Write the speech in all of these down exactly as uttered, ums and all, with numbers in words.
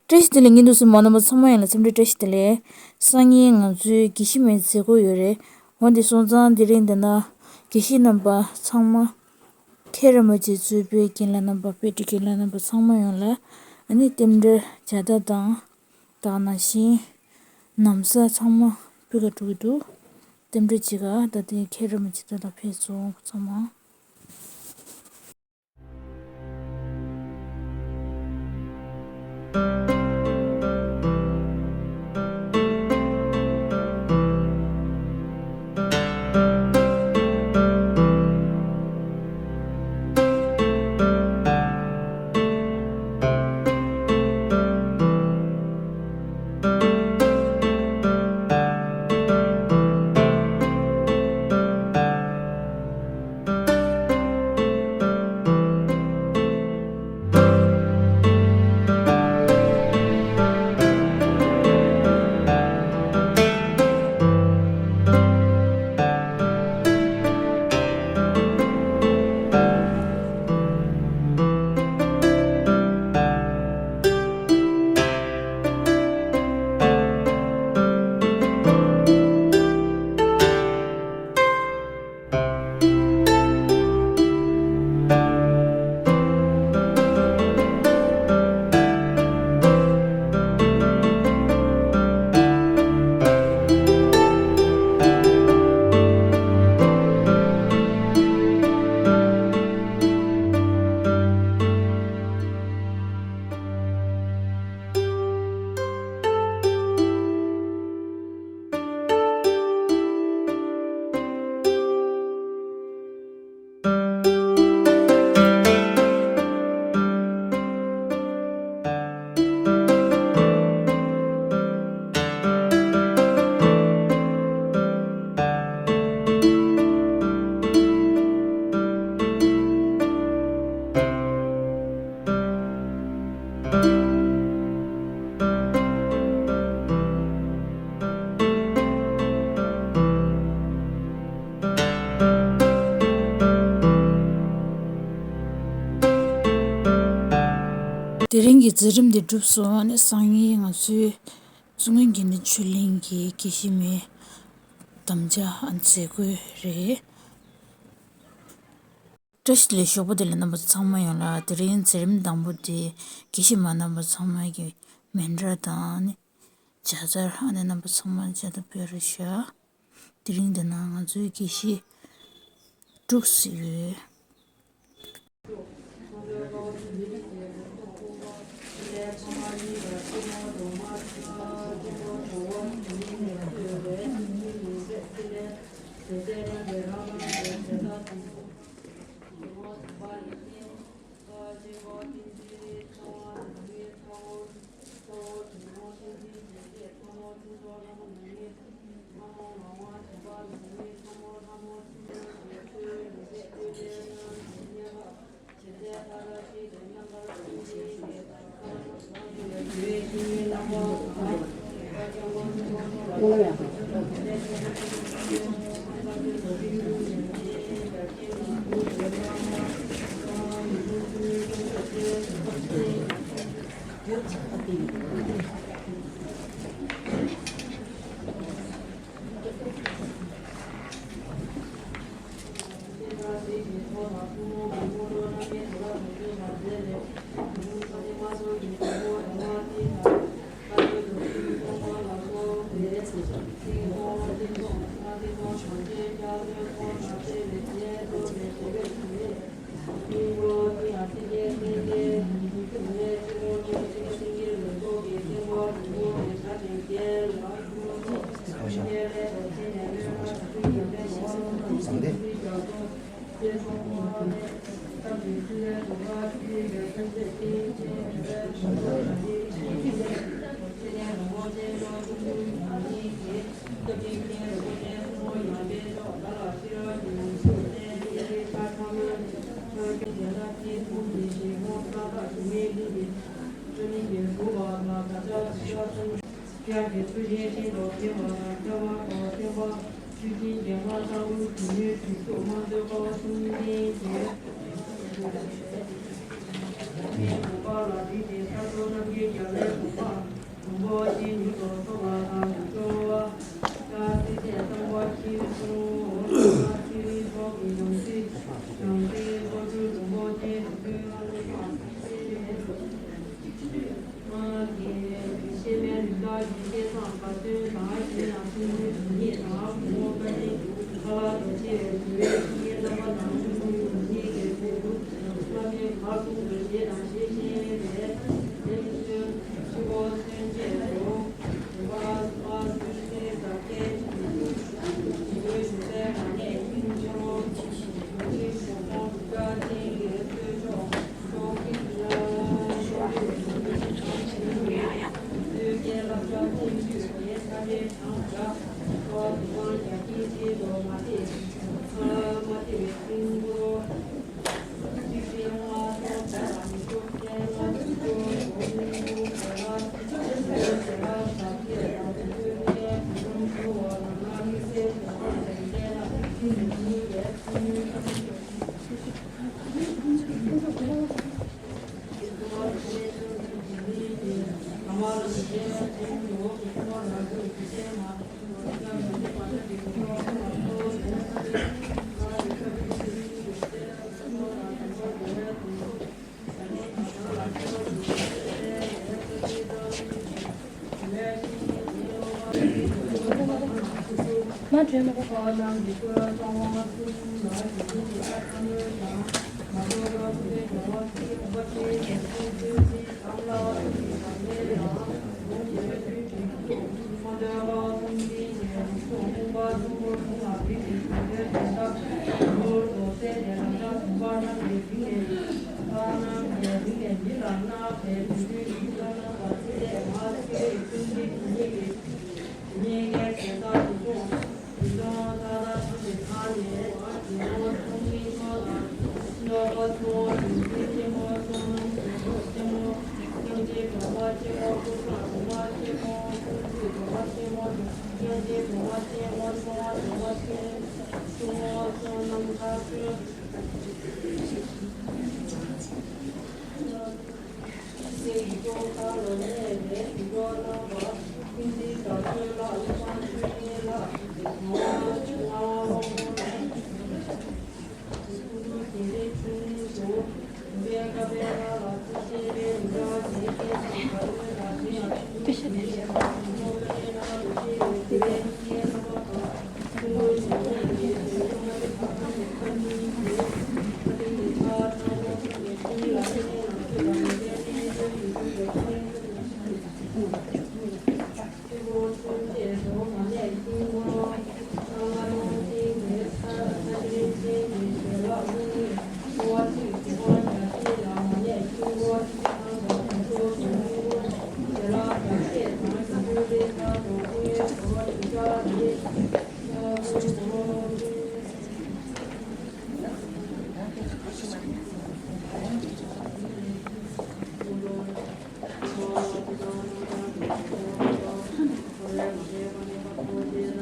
བཀྲ་ཤིས་བདེ་ལེགས། བརྙན་ཐུང་གཟིགས་མོ་རྣམ་པ་ཚང་མ་ཡོངས་ལ་འཚམས་འདྲི་བཀྲ་ཤིས་བདེ་ལེགས། སང་ཉིན་ང་ཚོའི་དགེ་བཤེས་མའི་མཛད་སྒོ་ཡོད་རེད། འོ་འདི་སོང་ཙང་དེ་རིང་འདི་ན་དགེ་བཤེས་རྣམ་པ་ཚང་མ་མཁན་རིན་པོ་ཆེ་གཙོས་པའི་རྒན་ལགས་རྣམ་པ། དཔེ་ཁྲིད་རྒན་ལགས་རྣམ་པ་ཚང་མ་ཡོངས་ལ་ཨ་ནི་རྟེན་འབྲེལ་བྱ་དགའ་དང་། ད་ག་ནང་བཞིན་ན་བཟའ་ཚང་མ་ཕུལ་ག་འགྲོ་གི་འདུག་རྟེན་འབྲེལ་བྱེད་ག་ད་ལྟའི་མཁན་རིན་པོ་ཆེ་དེ་ལ་ཕེབས་སོང་། ཚང་མ། དེ་རིང་གི་མཛད་རིམ་འདི་གྲུབ་སོང་། ཨ་ནི་སང་ཉིན་ང་ཚོའི་བཙུན་དགོན་དགེ་འདུན་ཆོས་གླིང་གི་དགེ་བཤེས་མའི་དམ་བཅའ་མཛད་སྒོ་རེད། བཀྲ་ཤིས་བདེ་ལེགས། ཞོགས་པ་བདེ་ལེགས་རྣམ་པ་ཚང་མ་ཡོངས་ལ། དེ་རིང་མཛད་རིམ་དང་པོ་དེ་དགེ་བཤེས་མ་རྣམ་པ་ཚང་མ་གི་མཎྜལ་དང་ནི་ཇ་ཚར། ཨ་ནི་རྣམ་པ་ཚང་མ་ཇ་དང་སྤོས་རེ་བཞག་དེ་རིང་འདི་ན་ང་ཚོའི་དགེ་བཤེས་དྲུག་ཙམ་ཡོད། དགོངས་པ་ལ་བསྒྲིལ་ཏེ་ས་རྡོ་རྣམ་རྒྱལ་རྒྱལ་བའི་དགོངས་པ། དང་པོ་ཅན་མྱུར་དུ་ཐོབ་པ་དང་སྐྱོ་བ། སྐྱ་སེར་ཚེ་དང་པོ་ཁྱི་སྲུང་ཁྱི་རིགས་ཚོགས་ཀྱི་ཡང་སྲིད། ཡང་སྲིད་ཚོགས་དྲུག་དང་པོ་ཅན་དུ་ཁྱོད། ཨ་ནི་ཁ་སེར་ཚེ་མེད་ལུས་དང་ཡིད་ཀྱི་སེམས་དང་དགའ་སྟོན་དང་ཞེ་སྡང་ཆུང་ངུའི་དོན་གཉེར་དང་བུ་མོ་དཀའ་ལས་ཁ་ལག་ཏུ་ཆེ་བའི་དུས་རབས་ཀྱི་རྣམ་པ་དང་ཆུང་ངུའི་དོན་གཉེར་གྱི་ཚེ་དུ་ལྷ་མིའི་བར་གསུམ་དུ་ཞེ་སྡང་ཞེས་བཤད་པས་དེ་ནི་སོན་ཆུ་བོ་སོན་ཆེད་དུ། མ་གྲོས་མ།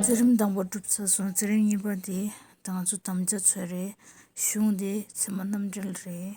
ཚེ་རིམ་དང་པོ་གྲུབ་ཚར་སོང་། ཚེ་རིམ་གཉིས་པ་དེ་ད་ང་ཚོ་དམ་བཅའ་ཚོད་རེད། གཞུང་དེ་ཚད་མ་རྣམ་འགྲེལ་རེད།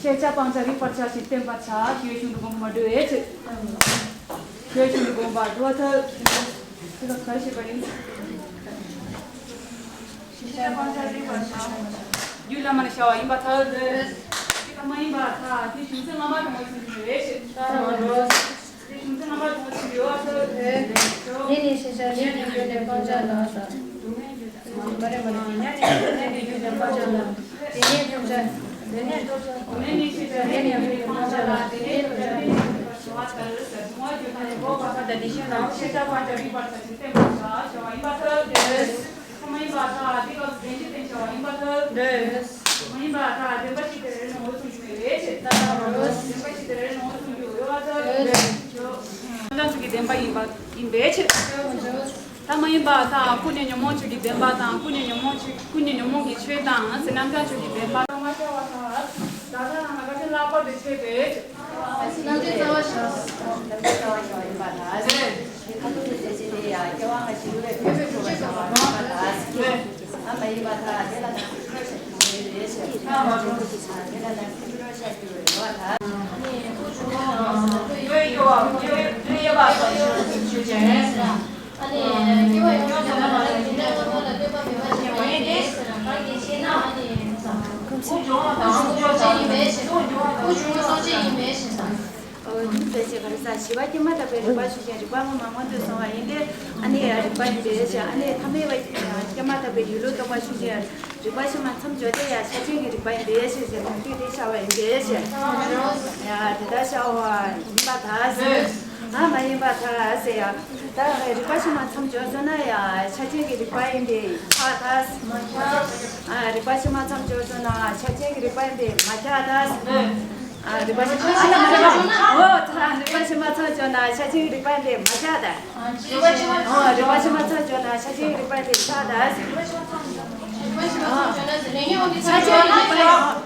ཤེས་བྱ་སྤང་བྱ་རིག་པར་བྱ་ཞེས་བསྟན་པར་བྱ། ཞེས་གཞུང་དུ་དགོངས་པ་འགྲོ་བའི་ཕྱིར། ཞེས་གཞུང་དུ་དགོངས་པ་འགྲོ་ཐབས། དེ་ལ་ག་ཞེས་པ་ཡིན། ཤེས་བྱ་སྤང་བྱ་རིག་པར་བྱ། རྒྱུ་བླ་མར་བྱ་བ་ཡིན་པར་ཐལ། དེ་ལྟར་མ་ཡིན་པར་ཐལ། དེ་གཞུང་ཚན་སྔ་མ་དང་མ་ཞུགས་ཀྱི་རེད། ལྟར་མ་འགྲོ། དེ་གཞུང་ཚན་སྔ་མ་དང་མ་ཞུགས་ཡོད་པར་ཐལ། དེ་ནི་ཤེས་བྱ་ཉིད་ཀྱི་རྒྱུ་ནི་སྤང་བྱ་ལ་ཟེར། མ་རེད་མ་རེད། ཉན་ནས་ཉན་ནས་རྒྱུ་ནི་སྤང་བྱ་ལ། དེ་ནས་ཐམས་ཅད། དེ་ནས་ཐམས་ཅད། དེ་ནས་ནི་ཤེས་བྱ་ཉིད་ཀྱི་རྒྱུ་ནི་སྤང་བྱ་ལ། དེ་ནས་ཐམས་ཅད་ནི་ཞེས་པ་ལྟར་ཟེར། དུ་མ་རྒྱུ་མཚན་འགོག་པ་ལྟར་དེ་བཞིན་ནོ། ཤེས་བྱ་སྤང་བྱ་རིག་པར་བྱ་ཞེས་བསྟན་པར་བྱ། བྱ་བ་ཡིན་པར་ཐལ། དེ་མ་ཡིན་པར་ཐལ། འདི་སྐབས་སུ་བདེན་བཞི་བསྟན་བྱ་བ་ཡིན་པར་ཐལ། མ་ཡིན་པར་ཐལ། བདེན་པ་ཞིག་དེ་རེ་རེ་ནས་འོག་གསུངས་རྒྱུ་མེད་པའི་ཕྱིར། བདེན་པ་ཞིག་དེ་རེ་རེ་ནས་འོག་གསུངས་རྒྱུ་ཡོད་པར་ཐལ། རྣམ་བྱང་ཆོས་ཀྱི་བདེན་པ་ཡིན་པ་ཡིན་པའི་ཕྱིར། ད་མ་ཡིན་པར་ཐལ། ཀུན་ནས་ཉོན་མོངས་ཆོས་ཀྱི་བདེན་པ་དང་། ཀུན་ནས་ཉོན་མོངས་ཆོས། ཀུན་ནས་ཉོན་མོངས་ཀྱི་ཆོས་དང་ཟེར། རྣམ་བྱང་ཆོས་ཀྱི་བདེན་པ། རང་མ་སྐྱེ་བ་དང་། ད་ལྟ་རང་ལ་དགག་བྱ་ལྷག་པར་དུ་ཆོད་པའི་ཕྱིར། རྣམ་བྱང་རྩ་བ་བཞག་རྣམ་བྱང་རྩ་བ་བཞག་ཡིན་པར་ཐལ། དེ་ཁ་ཐུག་ཏུ་ཟེར་ཚེ་དེ་ཡང་སྐྱེ་བ་སྔ་ཕྱི་ལུས་ལས་འཕོས་པའི་ཐོག་ལ་བཞག་པ་མ་ཡིན་པར་ཐལ། ཨ་མ་ཡིན་པར་ཐལ། དེ་ལ་ནང་གི་ཕྱི་རོལ་ཤར་གྱི་ཡོད་རེད་ཟེར། དེ་ལ་ནང་གི་ཕྱི་རོལ་ཤར་གྱི་ཡོད་རེད་པར་ཐལ། ཨ་ནི་སྐྱེ་བ་ཡོངས་སུ་མ་རྫོགས་པ་ལ་ལྟོས་པ་མེད་པ་ཞིག་ཡིན་ཟེར། གང་གིས་ཤེ་ན། ཨ་ནི་སྲོག་ཆགས་ཡིན་པའི་ཕྱིར། ཁོ་བྱུང་བ་སྲོག་ཆགས་ཡིན་པའི་ཕྱིར་དང་། ཨོ། དེ་ཚེ་ག་རེ་ཟ། བཞི་པ་སྐྱེས་མ་ཐག་པའི་རིག་པ་ཆོས་ཅན། རིག་པ་སྔ་མ་མངོན་དུ་སོང་བ་ཡིན་ཏེ། ཨ་ནི་རིག་པ་ཡིན་པའི་ཕྱིར། ཨ་ནི་ཐ་མའི་བ་སྐྱེས་མ་ཐག་པའི་ཡུལ་ལུགས་རྟོགས་པ་ཆོས་ཅན། རིག་པ་ཕྱི་མ་མཚམས་སྦྱོར་དེ་ཡང་ཆ་ཅན་གྱི་རིག་པ་ཡིན་པའི་ཕྱིར་ཟེར། དོན་བསྡུས་དེ་ཤར་བ་ཡིན་པའི་ཕྱིར། ཡ་དེ་ལྟར་ཤར་བ་ཡིན་པར་ཐལ་ཟེར། ཨ་མ་ཡིན་པར་ཐལ་ཟེར་ཡ། ད་རིག་པ་ཕྱི་མ་མཚམས་སྦྱོར་སོང་ན་ཡ་ཆ་ཅན་གྱི་རིག་པ་ཡིན་པས་ཁྱབ་པར་ཐལ། ཨ་རིག་པ་ཕྱི་མ་མཚམས་སྦྱོར་སོང་ན་ཆ་ཅན་གྱི་རིག་པ་ཡིན་པས་མ་ཁྱབ་པར་ཐལ། ཨ་རིག་པ་ཕྱི་མ་མཚམས་སྦྱོར་ན། ཨོ་ད་རིག་པ་ཕྱི་མ་མཚམས་སྦྱོར་ན་ཆ་ཅན་གྱི་རིག་པ་ཡིན་པས་མ་ཁྱབ་པར་ཐལ། ཨོ་རིག་པ་ཕྱི་མ་མཚམས་སྦྱོར་ན་ཆ་ཅན་གྱི་རིག་པ་ཡིན་པས་ཁྱབ་པར་ཐལ།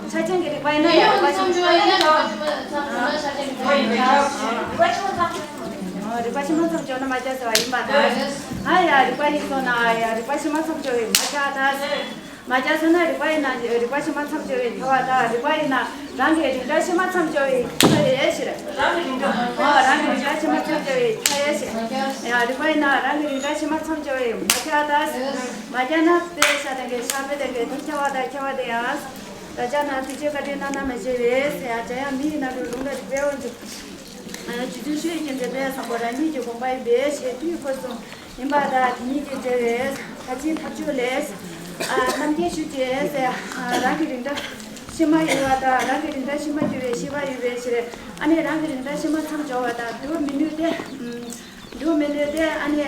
ཆ་ཅན་གྱི་རིག་པ་ཡིན་ན་ཡང་རིག་པ་ཕྱི་མ། ཨོ་རིག་པ་ཕྱི་མ་མཚམས་སྦྱོར་ན་མ་ཁྱབ་ཟེར་བ་ཡིན་པར་ཐལ། ཨ་ཡ་རིག་པ་ཡིན་སོང་ན་ཡ་རིག་པ་ཕྱི་མ་མཚམས་སྦྱོར་བས་མ་ཁྱབ་པར་ཐལ། མ་ཁྱབ་སོང་ན་རིག་པ་ཡིན་ན་རིག་པ་ཕྱི་མ་མཚམས་སྦྱོར་བས་ཁྱབ་པར་ཐལ། རིག་པ་ཡིན་ན་རང་གི་རིགས་འདྲ་ཕྱི་མ་མཚམས་སྦྱོར་བས་ཁྱབ་པའི་ཕྱིར། རང་གི་རིགས་འདྲ། ཨོ་རང་གི་རིགས་འདྲ་ཕྱི་མ་མཚམས་སྦྱོར་བས་ཁྱབ་པའི་ཕྱིར། ཡ་རིག་པ་ཡིན་ན་རང་གི་རིགས་འདྲ་ཕྱི་མ་མཚམས་སྦྱོར་བས་མ་ཁྱབ་པར་ཐལ། མ་ཁྱབ་ན་དཔེ་བཞག་སྟངས་ཀྱི་ཕྱག་དཔེ་སྟངས་ཀྱི་དེ་ཁྱབ་པ་དང་ཁྱབ་པ་དེ་ཡང་། ད་ཅག་ན་དུས་ཆེན་བཀའ་དྲིན་སྣ་ནམ་མ་བྱས་པས་ཡ། འཇམ་དབྱངས་མི་ཡི་རྣམ་རོལ་ལུང་དང་རིགས་པའི་དབང་ཕྱུག་རྗེ་བཙུན་ཆོས་ཀྱི་མཛད་པའི་བཟང་པོ་རང་ཉིད་ཀྱི་དགོངས་པ་ཡིན་པའི་ཕྱིར་དུས་འཁོར་གསུམ་ཡིན་པ་དང་། དེ་ཉིད་ཀྱི་རྒྱལ་བའི་ལྷ་ཆེན་ཐབས་མཆོག་ལས། རྣམ་མཁྱེན་ཞུ་བྱེད་ཟེར། རང་གི་རིགས་འདྲ་ཕྱི་མ་ཡོད་པ་དང་། རང་གི་རིགས་འདྲ་ཕྱི་མ་གྱུར་པའི་ཤེས་པ་ཡོད་པའི་ཕྱིར། ཨ་ནི་རང་གི་རིགས་འདྲ་ཕྱི་མ་མཚམས་སྦྱོར་བ་དང་འདུག་མི་ནུས་ཏེ། འདུག་མི་ནུས་ཏེ། ཨ་ནི་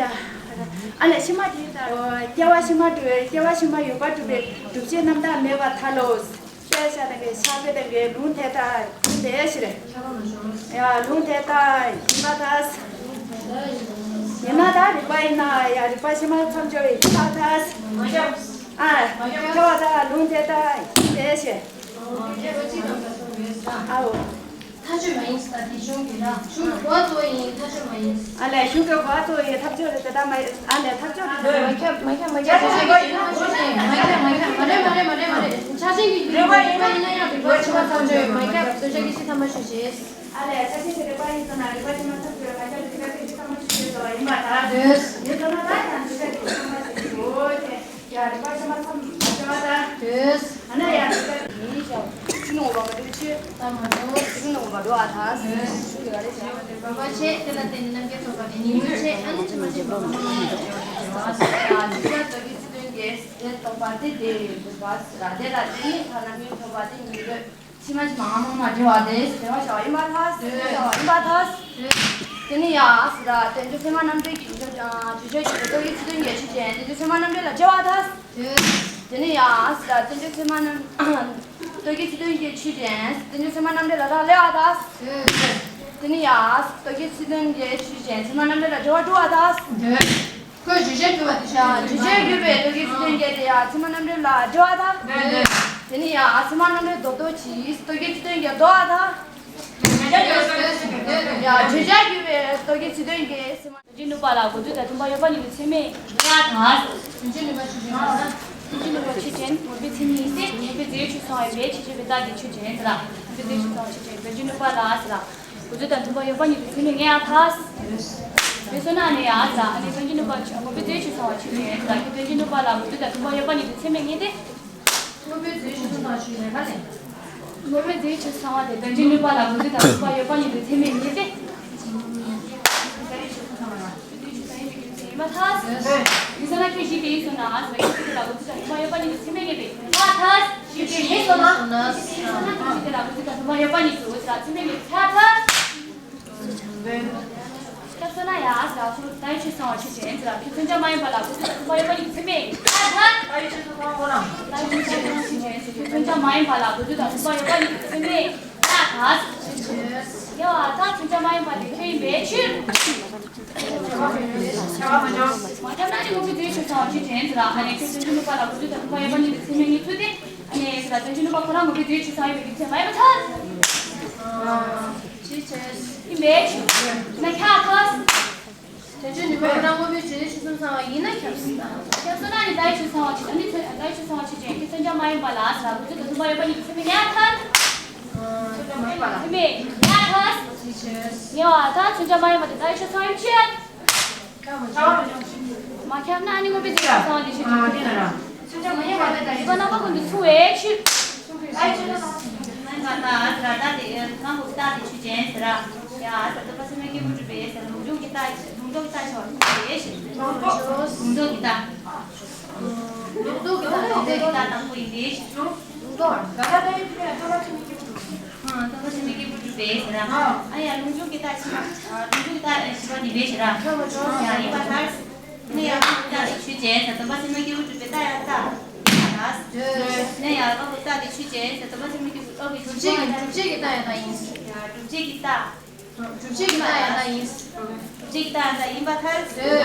ཨ་ལས་ཕྱི་མ་དེ་ལྟར་སྐྱེ་བ་ཕྱི་མ་སྒྲུབ་པའི་སྐྱེ་བ་ཕྱི་མ་ཡོད་པར་སྒྲུབ་པའི་སྒྲུབ་བྱེད་རྣམ་དག་མེད་པར་ཐལ་ལོ། དཔེ་བཞག་སྟངས་ཀྱི་ཕྱག་དཔེ་སྟངས་ཀྱི་ལུང་དེ་ལྟར་ཡིན་པའི་ཕྱིར། ཡ་ལུང་དེ་ལྟར་ཡིན་པར་ཐལ། ཡིན་ན་ད་རིགས་པ་ཡིན་ན་ཡ་རིགས་པ་ཕྱི་མ་མཚམས་སྦྱོར་བས་ཁྱབ་པར་ཐལ། ཨ་ཁྱབ་པར་ཐལ། ལུང་དེ་ལྟར་ཡིན་པའི་ཕྱིར། ཨའོ། ཐག་ཆོད་མ་ཡིན་ཟེར། དེ་གཞུང་གི་ར། གཞུང་གི་གོ་བ་གཙོ་བོ་ཡིན། ཐག་ཆོད་མ་ཡིན། ཨ་ལས་གཞུང་གི་གོ་བ་གཙོ་བོ་ཡིན། ཐག་ཆོད་རེད། དེ་ལྟར་མ་ཡིན། ཨ་ལས་ཐག་ཆོད་རེད། མ་ཁྱབ་མ་ཁྱབ་མ་ཁྱབ། མ་ཁྱབ་མ་ཁྱབ། མ་རེད་མ་རེད་མ་རེད་མ་རེད། ཆ་ཅན་གྱི་རིགས་པ་ཡིན་ན་ཡང་རིགས་པ་ཕྱི་མ་མཚམས་སྦྱོར་བས་མ་ཁྱབ། བཟོད་བྱ་སྐྱེ་ཤི་ཐ་མ་ཞུ་བྱེད། ཨ་ལས་ཆ་ཅན་གྱི་རིགས་པ་ཡིན་སོང་ན་རིགས་པ་ཕྱི་མ་མཚམས་སྦྱོར་བས་མ་ཁྱབ། བཟོད་བྱ་སྐྱེ་ཤི་ཐ་མ་ཞུ་བྱེད་ཟེར་བ་ཡིན་པར་ཐལ། ཡིན་སོང་ན་ད་ཡང་བཟོད་བྱ་སྐྱེ་ཤི་ཐ་མ་ཞུ་བྱེད་དགོས་ཏེ། ཡ་རིགས་པ་ཕྱི་མ་མཚམས་སྦྱོར་བ་དང་། ཨ་ན་ཡང་རིགས་པ་ཡིན་ཞོག་ཆུ་ནང་འོ་བ་མ་འདུག་ཆུ། ད་མ་འགྲོ། ཆུ་ནང་འོ་བ་འགྲོ་ཨ་ཐ། ཆུ་ལ་རེ་བྱ། རོ་པ་ཆེ་དེ་ལ་བརྟེན་ནས་རྣམ་རྒྱལ་ཐོབ་པ་དེ་ཉིད་མོ་ཆེ་ཨ་ནི་ཆུ་མ་ཆེ་བ་མ་མ་མ་ཆེ་བ་ཆེ་བ་ཆེ་བ་ཆུ་ཆ་ཏོག་གི་ཚིག་དོན་གྱི་དེ་རྟོགས་པ་དེ་དེ་ཡོད་པ་ར་དེ་ལ་དེ་ཉིད་ཐ་རྣམ་རྒྱལ་ཐོབ་པ་དེ་ཉིད་ཡོད། ཕྱི་མ་ཕྱི་མ་ཨ་མ་མ་འབྲེལ་བ་དེ་འབྲེལ་བ་བྱ་བ་ཡིན་པ་ཐ། འབྲེལ་བ་བྱ་བ་ཡིན་པ་ཐ། དེ་ནི་ཡ་སི་ར་བསྟན་བཅོས་ཚད་མ་རྣམ་འགྲེལ་གྱི་བརྗོད་བྱ་བརྗོད་བྱ་གྱི་ཏོག་གི་ཚིག་དོན་གྱི་ཆོས་ཅན་བསྟན་བཅོས་ཚད་མ་རྣམ་འགྲེལ་ལ་འབྲེལ་བ་ཐ། དེ་ནི་ཡ་སི་ར་བསྟན་བཅོས་ཚད་མ་རྣམ་ཏོག་གི་ཚིག་དོན་གྱི་ཆོས་ཅན་བསྟན་བཅོས་ཚད་མ་རྣམ་འགྲེལ་ལ་རག་ལས་པ་ཐ། དེ་ནི་ཡ་སི་ཏོག་གི་ཚིག་དོན་གྱི་ཆོས་ཅན་ཚད་མ་རྣམ་འགྲེལ་ལ་འབྲེལ་བ་གྲུབ་པ་ཐ། ཁོས་བརྗོད་བྱར་གྱུར་པ་དེ་བྱ། བརྗོད་བྱར་གྱུར་པའི་ཏོག་གི་ཚིག་དོན་གྱི་དེ་ཡང་ཚད་མ་རྣམ་འགྲེལ་ལ་འབྲེལ་བ་དང་། དེ་ནི་ཡང་ཚད་མ་རྣམ་འགྲེལ་རྡོག་རྡོག་གིས་ཏོག་གི་ཚིག་དོན་གྱི་རྡོག་པ་དང་། ཡང་བརྗོད་བྱར་གྱུར་པའི་ཏོག་གི་ཚིག་དོན་གྱི་ཚད་མ། དོན་གྱི་ནུས་པ་ལ་འགོད་རྫས་དང་མཐུན་པ་ཡོད་པ་ཉིད་དུ་ཚད་མས་ཡ་དང་། དོན་གྱི་ནུས་པ་ཆོས་ཅན། དོན་གྱི་ནུས་པ་ཆོས་ཅན་དངོས་པོའི་ཚད་མ་ཡིན་ཏེ། དངོས་པོའི་རྫས་ཡོད་ཆོས་ཚང་བ་ཡིན་པས་ཆོས་ཅན་པའི་རྟགས་ཀྱི་ཆོས་ཅན་ཟེར་ལ། དངོས་པོའི་རྫས་ཡོད་ཆོས་ཚང་བ་ཆོས་ཅན། དོན་གྱི་ནུས་པ་ལ་ཟེར་ལ། འགོད་རྫས་དང་མཐུན་པ་ཡོད་པ་ཉིད་དུ་ཚད་མས་ངེས་ཡ་ཐལ། མེད་སོང་ན་ནི་ཡ་ཟེར་ལ། ཨ་ནི་དོན་གྱི་ནུས་པ་དངོས་པོའི་རྫས་ཡོད་ཆོས་ཚང་བ་ཆོས་ཅན་ཟེར་ལ། དོན་གྱི་ནུས་པ་ལ་འགོད་རྫས་དང་མཐུན་པ་ཡོད་པ་ཉིད་དུ་ཚད་མས་ངེས་ཏེ། དངོས་པོའི་རྫས་ཡོད་ཆོས་ཚང་བ་ཆོས་ཅན་ལ་ནི། དངོས་པོའི་རྫས་ཡོད་ཆོས་ཚང་བ་དེ་དོན་གྱི་ནུས་པ་ལ་འགོད་རྫས་དང་མཐུན་པ་ཡོད་པ་ཉིད་དུ་ཚད་མས་ངེས་ཏེ། ཡིན་ས་ན་ཁྱོད་གཞི་དེ་ཡིན་སོང་ན་ང་ཟེར་ཁྱོད་གཞི་དེ་ལ་འགོད་རྫས་དང་མཐུན་པ་ཡོད་པ་ཉིད་དུ་ཚད་མས་ངེས་པས་ཡ་ཐལ། གཞི་དེ་ཡིན་སོང་ན། གཞི་དེ་ལ་འགོད་རྫས་དང་མཐུན་པ་ཡོད་པ་ཉིད་དུ་ཚད་མས་ངེས་པས་ཡ་ཐལ། སྐྱབས་སོང་ན་ཡ་ཟེར་ཁོ་བརྡ་ཡོད་ཆོས་ཚང་བ་ཆོས་ཅན་ཟེར་ཁྱོད་མཚོན་བྱ་མ་ཡིན་པ་ལ་འགོད་རྫས་དང་མཐུན་པ་ཡོད་པ་ཉིད་དུ་ཚད་མས་ཡ་ཐལ། བརྡ་ཡོད་ཆོས་ཚང་བ་ཁོ་ན། བརྡ་ཡོད་ཆོས་ཚང་བ་ཆོས་ཅན་ཟེར་ཁྱོད་མཚོན་བྱ་མ་ཡིན་པ་ལ་འགོད་རྫས་དང་མཐུན་པ་ཡོད་པ་ཉིད་དུ་ཚད་མས་ཡ་ཐལ། ཡ་ད་མཚོན་བྱ་མ་ཡིན་པ་དེ་ཁྱོད་ཡིན་པའི་ཕྱིར། མ་ཁྱབ་ན་ནི་དངོས་པོའི་རྫས་ཡོད་ཆོས་ཚང་བ་ཆོས་ཅན་ཟེར་ཨ་ནི་ཁྱོད་དོན་གྱི་ནུས་པ་ལ་འགོད་རྫས་དང་མཐུན་པ་ཡོད་པ་ཉིད་དུ་ཚད་མས་ངེས་ཚུལ་ཏེ། ཨ་ནི་ཟེར་དོན་གྱི་ནུས་པ་ཁོ་རང་དངོས་པོའི་རྫས་ཡོད་ཆོས་ཚང་ཡོད་པའི་རྒྱུ་མཚན་མ་ཡིན་པ་ཐལ། ཡིན་པའི་ཕྱིར། ན་ཁྱབ་ཐལ། དོན་གྱི་ནུས་པ་ཁོ་རང་དངོས་པོའི་རྫས་ཡོད་ཆོས་ཚང་བ་ཡིན་ན་ཁྱབ་སྲིད་དང་། ཁྱབ་སོང་ན་ནི་བརྡ་ཡོད་ཆོས་ཚང་བ་ཆོས་ཅན་ནི་བརྡ་ཡོད་ཆོས་ཚང་བ་ཆོས་ཅན་གྱི་མཚོན་བྱ་མ་ཡིན་པ་ལ་ཟེར་འགོད་རྫས་དང་མཐུན་པ་ཡོད་པ་ཉིད་དུ་ཚད་མས་ཡ་ཐལ། མཚོན་བྱ་མ་ཡིན་པ་ལ། ཚད་མས་ཡ་ཐལ། ངེས་པ་ད་མཚོན་བྱ་མ་ཡིན་པ་དེ་བརྡ་ཡོད་ཆོས་ཚང་ཡོད་ཕྱིར། མ་ཁྱབ་ན་ནི་དངོས་པོའི་རྫས་ཡོད་ཆོས་ཚང་བ་དེ་ཕྱིར་ཁྱབ་ཀྱི་ཡིན་ན་ར། མཚོན་བྱ་མ་ཡིན་པ་དེ་བརྡ་ཡོད་ཆོས་ཚང་བ་ཆོས་ཅན། རྣམ་པ་ཀུན་ཏུ་མཚུངས་པའི་ཕྱིར། ང་ད་ཨ་ད་ད་དེ་གང་གོ་རྟགས་དེ་ཆོས་ཅན་ཟེར་ར། ཡ་ཨ་ད་སྟོན་པ་ཚད་མའི་སྐྱེས་བུ་གྲུབ་པའི་ཟེར་ལུང་སྦྱོང་གི་རྟགས་ལུང་རྟོགས་ཀྱི་རྟགས་ཆེ་བ་མཚུངས་པའི་ཕྱིར། ལུང་རྟོགས་ཀྱི་རྟགས། ལུང་རྟོགས་ཀྱི་རྟགས་ལུང་རྟོགས་ཀྱི་རྟགས་དང་པོ་ཡིན་པའི་ཕྱིར། ལུང་རྟོགས་པ། ད་ལྟ་ཡིན་དུས་སྟོན་པ་ཚད་མའི་སྐྱེས་བུ་གྲུབ། ཨ་སྟོན་པ་ཚད་མའི་སྐྱེས་བུ་གྲུབ་པའི་ཟེར་ར། ཨ་ཡ་ལུང་སྦྱོང་གི་རྟགས་ཆེ་བ། ལུང་སྦྱོང་གི་རྟགས་ཆེ་བ་ཡིན་པའི་ཕྱིར་ར། ཡ་ཡིན་པར་ཐལ། ནས་ཡང་ལུང་གི་རྟགས་དེ་ཆོས་ཅན་ཟེར་སྟོན་པ་ཚད་མའི་སྐྱེས་བུ་གྲུབ་པའི་རྟགས་ཡང་རྟགས་ཡིན་པར་ཐལ། ནས་ཡང་ལུང་གི་རྟགས་དེ་ཆོས་ཅན་ཟེར་སྟོན་པ་ཚད་མའི་སྐྱེས་བུ་གྲུབ་པའི་སྒྲུབ་བྱེད་ཀྱི་སྒྲུབ་བྱེད་ཀྱི་རྟགས་ཡང་རྟགས་ཡིན། ཡ་སྒྲུབ་བྱེད་ཀྱི་རྟགས། སྒྲུབ་བྱེད་ཀྱི་རྟགས་ཡང་རྟགས་ཡིན། སྒྲུབ་བྱེད་ཀྱི་རྟགས་ཡང་རྟགས་ཡིན་པར་ཐལ།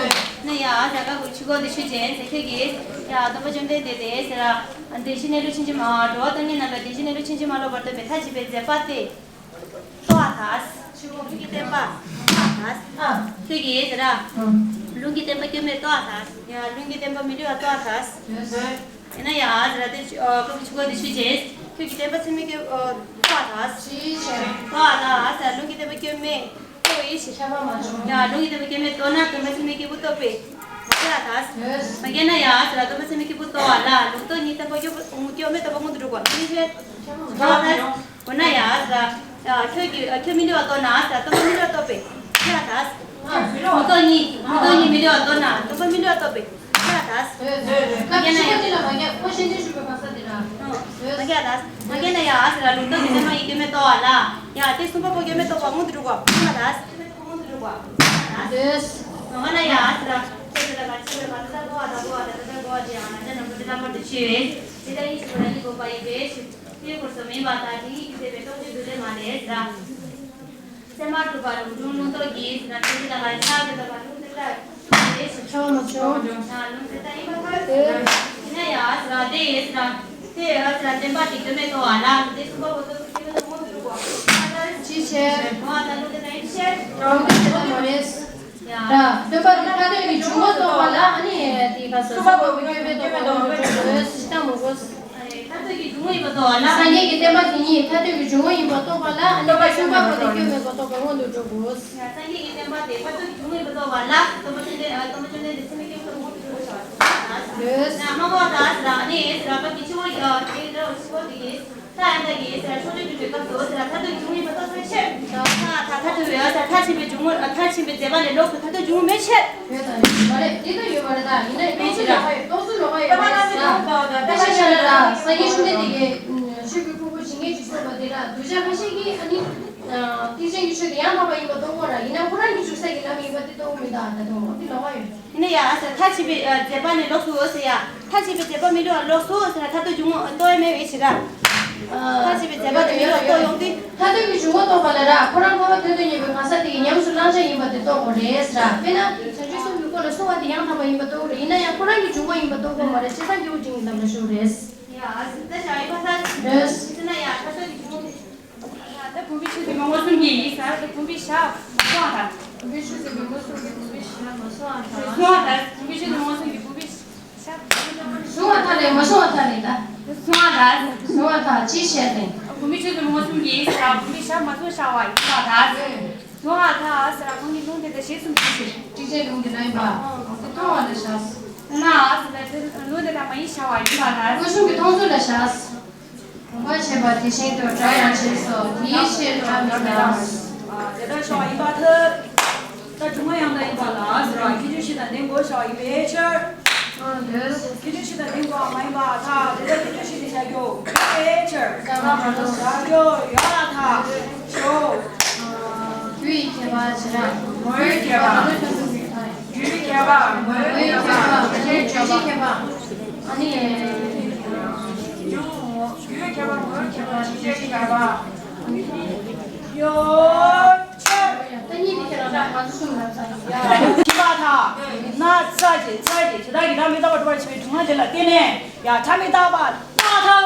ནས་ཡང་ཟླ་དཀར་པོའི་ཆོས་འཁོར་དེ་ཆོས་ཅན་ཟེར་ཁྱོད་ཀྱིས་ཡ་སྟོན་པ་བཅོམ་ལྡན་འདས་དེ་ཟེར་ར། བདེན་བཞིའི་གནས་ལུགས་ཕྱིན་ཅི་མ་འགྲོ་བ་སྟོང་ཉིད་རྣམ་པའི་བདེན་བཞིའི་གནས་ལུགས་ཕྱིན་ཅི་མ་ལོག་པར་སྟོན་པའི་མཐའ་བཞི་པའི་མཛད་པ་སྟེ། རྟོགས་པར་ཐལ། ལུང་གི་བསྟན་པ་རྟོགས་པར་ཐལ། ཁྱོད་ཀྱིས་ཟེར་ར། ལུང་གི་བསྟན་པ་སྐྱོན་མེད་རྟོགས་པར་ཐལ། ཡ་ལུང་གི་བསྟན་པ་མི་སླུ་བ་རྟོགས་པར་ཐལ། ཡིན་ན་ཡང་ཟེར་ར་དེ་ཆོས་འཁོར་དེ་ཆོས་ཅན། ཁྱོད་ཀྱི་བསྟན་པ་ཚད་མའི་སྐྱོན་རྟོགས་པར་ཐལ། རྟོགས་པར་ཐལ་ཟེར་ལུང་གི་བསྟན་པ་སྐྱོན་མེད་རྟོགས་པའི་ཕྱིར། ཡ་ལུང་གི་བསྟན་པ་སྐྱོན་མེད་རྟོགས་ན་སྟོན་པ་ཚད་མའི་སྐྱེས་བུ་རྟོགས་པས་མ་ཁྱབ་པར་ཐལ། མ་ཁྱབ་ན་ཡང་ཟེར་ར་སྟོན་པ་ཚད་མའི་སྐྱེས་བུ་རྟོགས་པ་ལ་ལུང་རྟོགས་ཉིད་བསྟན་པ་སྐྱོན་སྐྱོན་མེད་རྟོགས་པ་མངོན་དུ་འགྲོ་དགོས་པ་ཕྱིར། འོ་ན་ཡ་ཟེར་ར། ཁྱོད་ཀྱིས་ཁྱོད་མི་སླུ་བ་རྟོགས་ན་ཟེར་ར་སྟོན་པ་མི་སླུ་བ་རྟོགས་པས་ཁྱོད་ལ་ད། ལུང་རྟོགས་ཉིད་ལུང་རྟོགས་ཉིད་མི་སླུ་བ་རྟོགས་ན་སྟོན་པ་མི་སླུ་བ་རྟོགས་པས་ཁྱོད་ལ་ད། མ་ཁྱབ་ན་ཡ། མ་ཁྱབ་ན་ཡ་ཟེར་ར་ལུང་རྟོགས་ཀྱི་ཚད་མ་ཡིས་སྐྱོན་མེད་རྟོགས་པ་ལ་ཡ་དེ་གསུམ་པ་པོ་སྐྱོན་མེད་རྟོགས་པ་མངོན་དུ་འགྲོ་དགོས་ཁྱོད་ལ་ད། འོ་ན་ཡ་ཟེར་ར། ཁྱོད་ལ་ད་ཁྱོད་ལ་ད་ད་གོ་བ་ད་གོ་བ་ད་ད་གོ་བ་དེ་ཡང་ང་ཅག་ནང་པ་དེ་ལ་མར་དུ་ཆེ་བས་དེ་ལྟ་ཡིན་ཞེས་པ་ལ་ནི་འགོག་པ་ཡིན་པས་ཞེས། དེའི་སྐོར་སོགས་མིན་པ་དང་དེ་ཉིད་ཀྱི་སྲིད་པའི་རྟོགས་བརྗོད་འདུ་ལས་མ་ལས་ཟེར། ཚད་མ་གྲུབ་པ་ལུང་དྲངས་ལུང་རྟོགས་ཀྱིས་ཟེར་ན་དོན་གྱི་ལ་ང་ཆགས་ཀྱི་ལྟ་བ་ལུང་དེ་ལྟར་ཡིན་ཞེས་ཆགས་མ་ཆོག་ལུང་དེ་ལྟར་ཡིན་པ་ལྟར་ཟེར་ན་ཡ་ཟེར་དེ་ཡིན་ཟེར་དེ་ཡ་ཟེར་བདེན་པ་དེ་སྐྱོན་མེད་རྟོགས་པ་ལ་དེ་གསུམ་པ་པོ་རྟོགས་ཚུལ་སྐྱོན་མེད་རྟོགས་མངོན་དུ་འགྲོ་བ་ཅི་བྱས། ལུང་དེ་ལྟར་ཡིན་ཕྱིར། ལུང་དེ་ལྟར་མ་རེད། ར། སྟོན་པ་དེ་ཐ་དད་ཀྱི་འབྱུང་བ་རྟོགས་པ་ལ་ཨ་ནི་དེའི་ཁ་ས་སོ་སོ་བ་སྐྱོན་མེད་རྟོགས་པ་མངོན་དུ་འགྲོ་དགོས་ཞེས་བཏང་མི་དགོས། ཐ་དད་ཀྱི་འབྱུང་བ་ཡིན་པ་རྟོགས་པ་ལ། སངས་རྒྱས་ཀྱི་བསྟན་པ་དེ་ཉིད་ཐ་དད་ཀྱི་འབྱུང་བ་ཡིན་པ་རྟོགས་པ་ལ་ཨ་ནི་སྟོན་པ་གསུམ་པ་པོ་དེ་སྐྱོན་མེད་པར་རྟོགས་པ་མངོན་དུ་འགྲོ་དགོས། སངས་རྒྱས་ཀྱི་བསྟན་པ་དེ་ཐ་དད་ཀྱི་འབྱུང་བ་ཡིན་པ་རྟོགས་པ་ལ་སྟོན་པ་ཚད་མ་སྟོན་པ་བཅོམ་ལྡན་འདས་ཚད་མའི་སྐྱེས་བུ་མངོན་དུ་འགྲོ་དགོས་ཞེས་པ་དང་། ཡོད། ན་མ་བ་དང་ཟེར་ཨ་ནི་ཟེར་ར་བ་གི་ཆུ་བོ་ཡ་དེ་འདྲ་བ་ཆུ་བོ་དེ་གིས། ད་ཡང་དག་གི་ཟེར་ཕྱོགས་ཆོས་ཀྱི་འདུས་སྐབས་སུ་ཟེར་མཐར་ཐུག་གི་འབྱུང་བ་ཡིན་པ་རྟོགས་ཚུལ་ཕྱིར། མཐར་ཐུག་ཡོད་ཟེར་མཐར་ཕྱིན་པའི་འབྱུང་བ་མཐར་ཕྱིན་པའི་མཛད་པ་ལས་ལོགས་སུ་མཐར་ཐུག་འབྱུང་བ་མེད་ཕྱིར། ཡོད་དང་ཡོད་མ་རེད། དེ་ལྟར་ཡོད་མ་རེད། ད་ཡིན་ན་མེད་ཕྱིར་ར། རྟོགས་ཚུལ་ལོགས་ཀ་ཡོད་མ་རེད་ཟེར། ད་ཤེས་བྱ་ལ་ད་སངས་རྒྱས་བཅོམ་ལྡན་འདས་ཀྱིས་ཆོས་ཀྱི་ཕུང་པོ་ཇི་སྙེད་ཅིག་གསུངས་པ་དེ་ལ་གདུལ་བྱ་ཁ་ཤས་ཀྱིས་ཨ་ནི། ཐེག་ཆེན་གྱི་ཆོས་དེ་ཡང་དག་པ་ཡིན་པ་རྟོགས་དགོས་ར། ཡིན་ན་ཁོ་རང་གི་འཇུག་ས་ཀྱི་ལམ་ཡིན་པ་དེ་རྟོགས་མི་འདུག་ད་དུང་འོ་དེ་ལོགས་ཀ་ཡོད། ཡིན་ན་ཡང་ཟེར་མཐར་ཕྱིན་པའི་མཛད་པ་ནི་ལོགས་སུ་ཟེར་ཡ། མཐར་ཕྱིན་པའི་མཛད་པ་མི་འདུག་ལོགས་སུ་ཟེར་ན་མཐར་ཐུག་འབྱུང་བ་རྟོགས་ཡ་མེད་པའི་ཕྱིར་ར། མཐར་ཕྱིན་པའི་མཛད་པ་དེ་མི་འདུག་རྟོགས་ཡོང་དུས། མཐར་ཐུག་གི་འབྱུང་བ་རྟོགས་པ་ལ་ར་ཁོ་རང་འཕགས་པ་ཐོན་དུ་གཉེར་བའི་གང་ཟག་དེ་ཡིས་ཉམས་སུ་བླང་བྱ་ཡིན་པ་དེ་རྟོགས་དགོས་རེད་ཟེར་ར། དཔེར་ན། བྱང་ཆུབ་སེམས་ཀྱི་སྐོར་ལ་གསུང་བ་དེ་ཡང་དག་པ་ཡིན་པ་རྟོགས་རེད། ཡིན་ན་ཡང་ཁོ་རང་གི་འབྱུང་བ་ཡིན་པ་རྟོགས་དགོས་མ་རེད། བྱས་ཙང་སྐྱེས་བུ་འབྲིང་གི་ལམ་ལ་ཞུགས་རེད། ཡ་ཨ་ཙི་ད་བྱ་ཡིན་པ་ད། རེད། ཟེར་ན་ཡ་མཐར་ཐུག་གི་འབྱུང་བ། ད་བུམ་པའི་ཆོས་ཅན་མི་མངོན་སུམ་གྱིས་ཡིན་ཟེར་ཏེ་བུམ་པའི་ཞྭ་མ་སོང་བ་དང་། བུམ་པའི་ཆོས་ཅན་མི་མངོན་སུམ་གྱིས་བུམ་པའི་ཞྭ་མ་སོང་བ་དང་། སོང་བ་དང་། བུམ་པའི་ཆོས་ཅན་མི་མངོན་སུམ་གྱིས་བུམ་པའི་ཞྭ། སོང་བ་དང་ལས་མ་སོང་བ་དང་ལས་ད། སོང་བ་དང་། སོང་བ་དང་ཅི་བཤད་ལས། བུམ་པའི་ཆོས་ཅན་མི་མངོན་སུམ་གྱིས་ཡིན་ཟེར་བུམ་པའི་ཞྭ་མ་སོང་བ་ཡིན་པ་དང་། སོང་བ་དང་ཟེར་ཁོང་གི་ལུང་དེ་དང་ཞེས་གསུངས་པའི་ཕྱིར། ཊིག་ཅན་ལུང་དེ་ལ་ཡིན་པ། དེ་མཐོང་བ་ལ་བཞག་ན་ཟེར་ན་ལུང་དེ་དང་མ་ཡིན་བྱ་བ་ཡིན་པ་དང་། མངོན་སུམ་གྱིས་མཐོང་ཚུལ་ལ་བཞག་དགོངས་པ་བྱས་པ་དེ་བཞིན་དུ་སྒྲ་ཡང་བྱས་སོ། དེའི་ཕྱིར་སྒྲ་མི་རྟག་དེ་ལྟར་ཤོག་ཡིན་པར་ཐལ། ད་སྒྲུབ་ངག་ཡང་དག་ཡིན་པ་ལ་ཟེར་བ་ཁྱད་ཆོས་བཞི་དང་ལྡན་དགོས་ཤོག་ཡིན་པའི་ཕྱིར། ཁྱད་ཆོས་བཞི་དང་ལྡན་དགོས་པ་མ་ཡིན་པར་ཐལ། དེ་ལྟར་ཁྱད་ཆོས་བཞི་ནི་བྱ་རྒྱུ་ཡིན་པའི་ཕྱིར། བྱ་རྒྱུ་ཡོད་ལ་ཐལ། ཞོག་རྒྱུ་ཡི་ཁྱད་པར་བྱེད་ར། ངོ་བོའི་ཁྱད་པར། རྒྱུའི་ཁྱད་པར། ངོ་བོའི་ཁྱད་པར། རྒྱུའི་ཁྱད་པར། ཨ་ནི། རྒྱུ། རྒྱུའི་ཁྱད་པར། ངོ་བོའི་ཁྱད་པར། རྒྱུ་ཆོས་ཀྱི་ཁྱད་པར། ཡོད་ཕྱིར། ད་གཉིས་དེ་ཁྱེད་རང་ལ་ང་ཚོ་གསུམ་ལ་ཚ་ཡ། ཁྱད་པར་དང་། ན་ཚ་ཞེས་ཚ་ཞེས་བྱེ་བྲག་གི་སྒྲ་མི་རྟག་པ་སྒྲུབ་པར་བྱེད་པའི་སྒྲུབ་ངག་དེ་ལ་བརྟེན་ནས་ཡང་སྒྲ་མི་རྟག་པ་རྟོགས་ཐལ།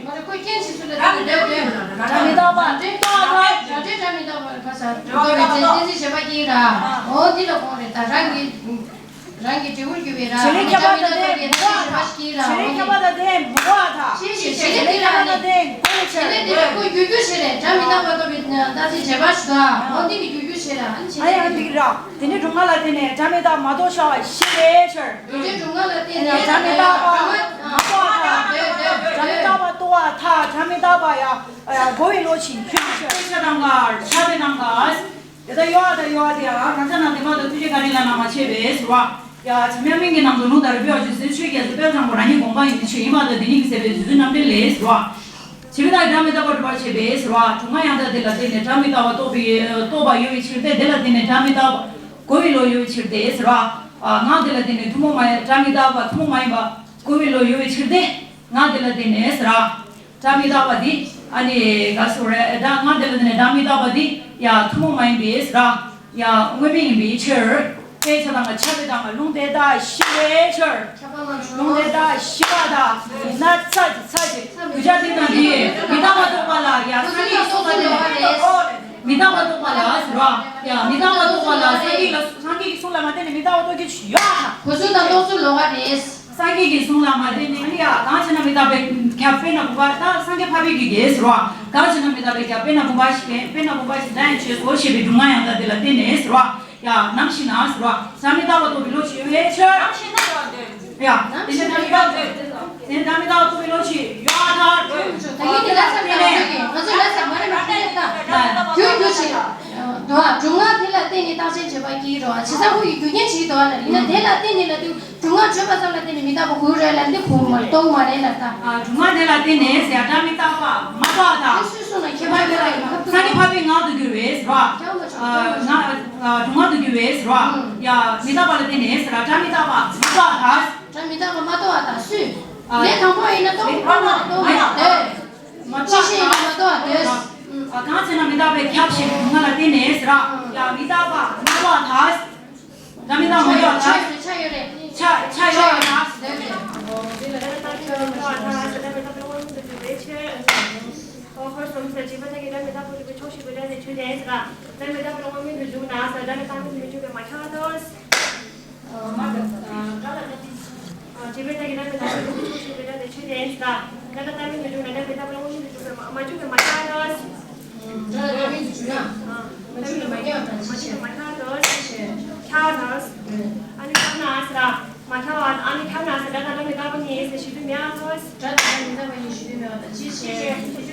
མ་རེད་ཁོས་རྐྱེན་ཅི་སུ་ལ་བརྟེན་ནས་འདོད་དོན། སྒྲ་མི་རྟག་པ་རྟོགས་ཐལ། ར་སྤྲོད་སྒྲ་མི་རྟག་པ་ཁ་ས་འགྲོ་བ་མི་ཚེ་གཏན་ཚིགས་བྱེད་པ་གྱིས་ར། འོ་འདི་ལ་དགོངས་རེད། ད་རང་གི་རང་གི་འབྲས་བུར་གྱུར་པའི་ར། བྱེད་ལས་ཁྱད་པར་དང་ལྡན་མི་རྟག་པ་དང་། བྱེད་ལས་ཁྱད་པར་དང་ལྡན་མི་རྟག་པ་དང་། བྱེད་ལས་ཁྱད་པར་དང་ལྡན་དགོས་པའི་ཕྱིར། བྱེད་ལས་འདི་ལ་ཁོ་རྒྱུ་རྒྱུ་བྱེད་ལས་སྒྲ་མི་རྟག་པ་རྟོགས་པའི་རྟགས་མཚན་བྱེད་པ་ཞིག་དང་། འོ་འདི་གི་རྒྱུ་རྒྱུ་བྱེད་ལ་ཨ་ནི་བྱེད་ལས་ཨ་ཡང་འདི་གི་ར། དེ་ནི་སྒྲུབ་ངག་ལ་བརྟེན་ནས་སྒྲ་མི་རྟག་མ་རྟོགས་བྱ་བ་ཞིག་རེད་ཕྱིར། རྒྱུ་རྒྱུ་སྒྲུབ་ངག་ལ་བརྟེན་ནས་སྒྲ་མི་རྟག་པ་མ་རྟོགས་པ་དང་། སྒྲ་མི་རྟག་པ་རྟོགས་པ་དང་སྒྲ་མི་རྟག་པ་ཡང་རྒོལ་བའི་བློ་ཞིག་ཡོད་ཕྱིར། དཔེ་ཆ་དང་ག་ཆ་དཔེ་དང་ག་དེ་ལྟར་གཡོ་བ་དང་གཡོ་བ་དེ་ཡང་ན་ཚ་ན་བདེ་བ་དང་ཐུགས་རྗེ་བཀའ་དྲིན་ལ་ན་མ་བྱས་པས་ཟེར་བ། ཡ་བྱམས་ཡང་སྨན་གྱི་ནང་དུ་ལུང་དང་རིགས་པས་ཞུ་ཟེར། ཆོས་རྒྱལ་སྲས་དཔལ་བཟང་པོ་རང་ཉིད་དགོངས་པ་ཡིན་ཏེ་ཆོས་ཡིན་པ་དང་དེ་ཉིད་ཀྱི་ཟད་པའི་རྫུ་འཕྲུལ་རྣམ་འགྲེལ་ལས་ཟེར་བ། བྱེད་པའི་རྟགས་སྒྲ་མི་རྟག་པ་སྒྲུབ་པར་བྱེད་པས་ཟེར་བ། སྒྲུབ་ངག་ཡང་དག་དེ་ལ་བརྟེན་ནས་སྒྲ་མི་རྟག་པ་རྟོགས་པའི་རྟོགས་པ་ཡོད་པའི་ཕྱིར་ཏེ། དེ་ལ་བརྟེན་ནས་སྒྲ་མི་རྟག་པ་རྒོལ་བའི་བློ་ཡོད་པའི་ཕྱིར་ཏེ་ཟེར་བ། ངག་དེ་ལ་བརྟེན་ནས་ཐུན་མོང་མ་ཡིན་སྒྲ་མི་རྟག་པ་ཐུན་མོང་མ་ཡིན་པ་རྒོལ་བའི་བློ་ཡོད་པའི་ཕྱིར་ཏེ། ངག་དེ་ལ་བརྟེན་ནས་ཟེར་བ། སྒྲ་མི་རྟག་པ་འདི་ཨ་ནི་ག་སོ་རེད། སྒྲ་ངག་དེ་ལ་བརྟེན་ནས་སྒྲ་མི་རྟག་པ་འདི་ཡང་ཐུན་མོང་མ་ཡིན་པའི་ཟེར་བ། ཡང་དངོས་མེད་ཡིན་པའི་ཕྱིར། དཔེ་ཆ་དང་ཆ་དཔེ་དང་ལུང་དེ་དག་ཞིག་རེད་ཕྱིར། ལུང་དེ་དག་ཞིག་པ་དང་ཡིན་ན་ཚ་ཅིག་ཚ་ཅིག་གདུལ་བྱ་དེ་དང་དེ་མི་རྟག་པ་རྟོགས་པ་ལ་ཡང་སངས་རྒྱས་ཀྱི་གསུང་ལ་བརྟེན་ནས་མི་རྟག་པ་རྟོགས་པ་ལ་ཟེར་བ། ཡང་མི་རྟག་པ་རྟོགས་པ་ལ་སངས་རྒྱས་ལ་སངས་རྒྱས་ཀྱི་གསུང་ལ་མ་བརྟེན་ནས་མི་རྟག་པ་རྟོགས་རྒྱུ་ཡོད་ཨ། གོ་ཚུལ་དང་རྟོགས་ཚུལ་ལོགས་ཀ་རེད། སངས་རྒྱས་ཀྱི་གསུང་ལ་མ་བརྟེན་ནས་ཨ་ནི་ཡ་གང་བྱས་ན་མི་རྟག་པའི་ཁྱབ་དཔེར་ན་བུམ་པ་ད་སངས་རྒྱས་འཕགས་པའི་གི་གེ་ཟེར་བ། གང་བྱས་ན་མི་རྟག་པའི་ཁྱབ་དཔེར་ན་བུམ་པ་ཞིག་ལས་དཔེར་ན་བུམ་པ་ཞིག་འདྲ་ཡང་བྱས་སོ་ཞེས་པའི་སྒྲུབ་ངག་ཡང་དག་དེ་ལ་བརྟེན་ནས་ཟེར་བ། ཡ་ནམ་ཞིག་ན་ཟེར་བ། སྒྲ་མི་རྟག་པ་རྟོགས་པའི་བློ་ཞིག་ཡོད་པའི་ཕྱིར། ནམ་ཞིག་ན་ཟེར་བ་འདོད། ཡ་དེ་ནས་སྒྲ་མི་རྟག་པ་རྟོགས། དེ་ནས་སྒྲ་མི་རྟག་པ་རྟོགས་པའི་བློ་ཞིག་ཡོད་ཨ་ཐལ། ད་གིན་དེ་ལ་སེམས་ལ་ང་ཚོས་ང་ཚོས་ལ་སེམས་མ་རེད་མ་རེད་ད། རྒྱུ་རྒྱུ་ཞིག་དོ། སྒྲུབ་ངག་དེ་ལ་བརྟེན་ནས་རྟགས་ཅན་བྱེད་པ་གྱིས་རོ། བྱས་ཙང་ཁོ་ཡི་རྒྱུ་རྐྱེན་ཞིག་དོ་ལ་ཡིན་ན་དེ་ལ་བརྟེན་ནས་ལ་དུས། སྒྲུབ་ངག་བརྗོད་པ་ཙམ་ལ་བརྟེན་ནས་མི་རྟག་པ་གོ་རེད་ལ་འདི་གོ་མ་རྟོགས་མ་རེད་ལ་ད། ཨ་སྒྲུབ་ངག་དེ་ལ་བརྟེན་ནས་ཟེར་ཡ་སྒྲ་མི་རྟག་པ་མ་རྟོགས་ད། དེ་སུས་གསུངས་ན་ཁྱད་པར་ཡོད་ལ་ཡིན་ཁ་སངས་རྒྱས་འཕགས་པའི་ངག་ཏུ་གྱུར་པས་ཟེར་བ། ཨ་ང་ཨ་སྒྲུབ་ངག་ཏུ་གྱུར་པས་ཟེར་བ། ཡ་མི་རྟག་པ་ལ་བརྟེན་ནས་ཟེར་ཡ་སྒྲ་མི་རྟག་པ་མ་རྟོགས་ད། སྒྲ་མི་རྟག་པ་མ་རྟོགས་པ་ད་སུས། ཨ་ལས་དང་པོ་ཡིན་ན་རྟོགས་རྟོགས་མ་རེད་རྟོགས་མ་རེད་དེ། མ་རྟོགས་ཅི་ཞིག་ཡིན་ན་མ་རྟོགས་པ་དེ། ཨ་གང་བྱས་ན་མི་རྟག་པའི་ཁྱབ་ཞེས་སྒྲུབ་ངག་ལ་བརྟེན་ནས་ཟེར་ཡ་མི་རྟག་པ་མ་རྟོགས་ད། ད་མི་རྟག་མ་རྟོགས་ད། ཆ་ཡོད་རེད། ཆ་ཆ་ཡོད་ད། འདི་ལ་ད་ལྟ་ཁྱོད་རང་ལ་ད་ཟེར་ན་མི་རྟག་པའི་དབང་མངོན་དུ་གྱུར་པའི་ཕྱིར། ཨོ་ཧོར་སོམ་ཟེར་བྱིས་པ་དག་གི་སྒྲ་མི་རྟག་པ་གྱུར་པའི་ཕྱོགས་ཞིག་པའི་སྒྲ་ནི་ཆོས་ཅན་ཟེར། སྒྲ་མི་རྟག་པའི་དབང་མངོན་དུ་གྱུར་ན་ཟེར་སྒྲ་ནི་རྟག་མིན་དུ་མི་འགྱུར་བས་མ་ཁྱབ་པ་དང་། མ་རྟག་སྒྲ་ལ་ད། བྱས་པའི་རྟགས་ཀྱི་སྒྲ་མི་རྟག་པའི་ཕྱོགས་ཞུགས་པའི་སྒྲ་དེ་ཆོས་ཅན་ཡིན་ལ། སྒྲ་ལ་རྟག་མིན་དུ་འཇུག་ན་སྒྲ་མི་རྟག་པ་ལ་དངོས་མིང་དུ་འཇུག་པས་མ་འཇུག་པས་མ་ཁྱབ་པ་དང་། སྒྲ་ལ་རྟག་མིན་དུ་འཇུག་ན། མ་འཇུག་པས་མ་ཁྱབ་པ་དང་ཅི་བྱས། ཁྱབ་པ་དང་། ཨ་ནི་ཁྱབ་ན་ཟེར། མ་ཁྱབ་པ་ཨ་ནི་ཁྱབ་ན་ཟེར་སྒྲ་དང་སྒྲ་མི་རྟག་པ་གཉིས་ཟེར་གཞི་མཐུན་མེད་པ་དང་། སྒྲ་དང་སྒྲ་མི་རྟག་པ་གཉིས་གཞི་མཐུན་མེད་པ་དང་ཅི་བྱས།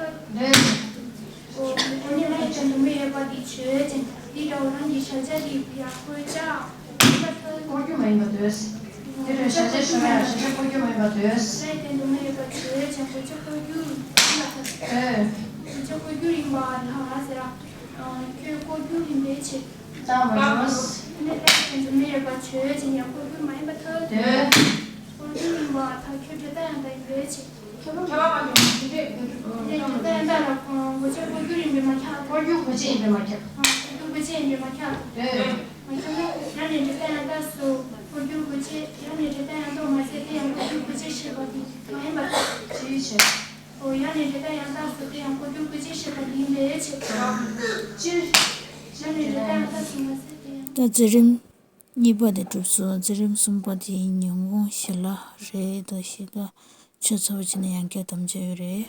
ཐལ། འདོད། འོ། ཨ་ནི་ལྷ་ཡི་དོན་དུ་མི་ཡོད་པ་འདི་ཆོས་ཅན། འདི་འདྲ་བོ་རང་གི་གཞལ་བྱ་འདི་ཡང་བཀོད་བྱ་མ་ཡིན་པར་ཐལ། བཀོད་རྒྱུ་མ་ཡིན་པར་འདོད། དེ་འདྲའི་གཞལ་བྱའི་ཕྱོགས་ལ་གཞལ་བྱ་བཀོད་རྒྱུ་མ་ཡིན་པར་འདོད། ལྷ་ཡི་དོན་དུ་མི་ཡོད་པ་ཆོས་ཅན། བཀོད་བྱ་བཀོད་རྒྱུ་ཡིན་པར་ཐལ། འདོད། བཀོད་བྱ་བཀོད་རྒྱུ་ཡིན་པར་ཐལ་ཟེར། ཁྱོད་བཀོད་རྒྱུ་ཡིན་པའི་ཕྱིར། ད་མ་འགྲོ། ཨ་ནི་ལྷ་ཡི་དོན་དུ་མི་ཡོད་པ་ཆོས་ཅན། ཡང་བཀོད་རྒྱུ་མ་ཡིན་པར་ཐལ། འདོད། བཀོད་རྒྱུ་ཡིན་པར་ཐལ། ཁྱོད་འབྲས་རྟགས་ཡང་དག་ཡིན་པའི་ཕྱིར། ཁྱད་པར་མ་ཡིན་པ་ཞེས་པའི་འགོད་སྒྲ། འདི་ནི་འབྲས་རྟགས་ཡང་དག་ལ་གོ་བྱ་བཀོད་རྒྱུ་ཡིན་པས་མ་ཁྱབ། བཀོད་རྒྱུ་བཀོད་བྱེད་ཡིན་པས་མ་ཁྱབ། བཀོད་རྒྱུ་བཀོད་བྱེད་ཡིན་པས་མ་ཁྱབ། འདོད། མ་ཁྱབ་ན། ཡང་ནས་འབྲས་རྟགས་ཡང་དག་སུ་བཀོད་རྒྱུ་བཀོད་བྱེད། ཡང་ནས་འབྲས་རྟགས་ཡང་དག་མ་ཟད་དེ་ཡང་བཀོད་རྒྱུ་བཀོད་བྱེད་ཞེས་པ་འདི་མ་ཡིན་པར་ཐལ། ཅིའི་ཕྱིར། འོ། ཡང་ནས་འབྲས་རྟགས་ཡང་དག་སུ་དེ་ཡང་བཀོད་རྒྱུ་བཀོད་བྱེད་ཞེས་པ་འདི་ཡིན་པའི་ཕྱིར། སྤྱིར། ཡང་ནས་འབྲས་རྟགས་ཡང་དག་སུ་མ་ཟད་དེ་ཡང་། ད་མཛད་རིམ་གཉིས་པ་དེ་གྲུབ་སོང་། མཛད་རིམ་གསུམ་པ་དེ་ཉིན་གུང་ཞལ་ལག་རེད། ད་ཞེ་དྲག་ཆུ་ཚ་བོ་བྱས་ན་ཡང་བསྐྱར་དམ་བཅའ་ཡོད་རེད།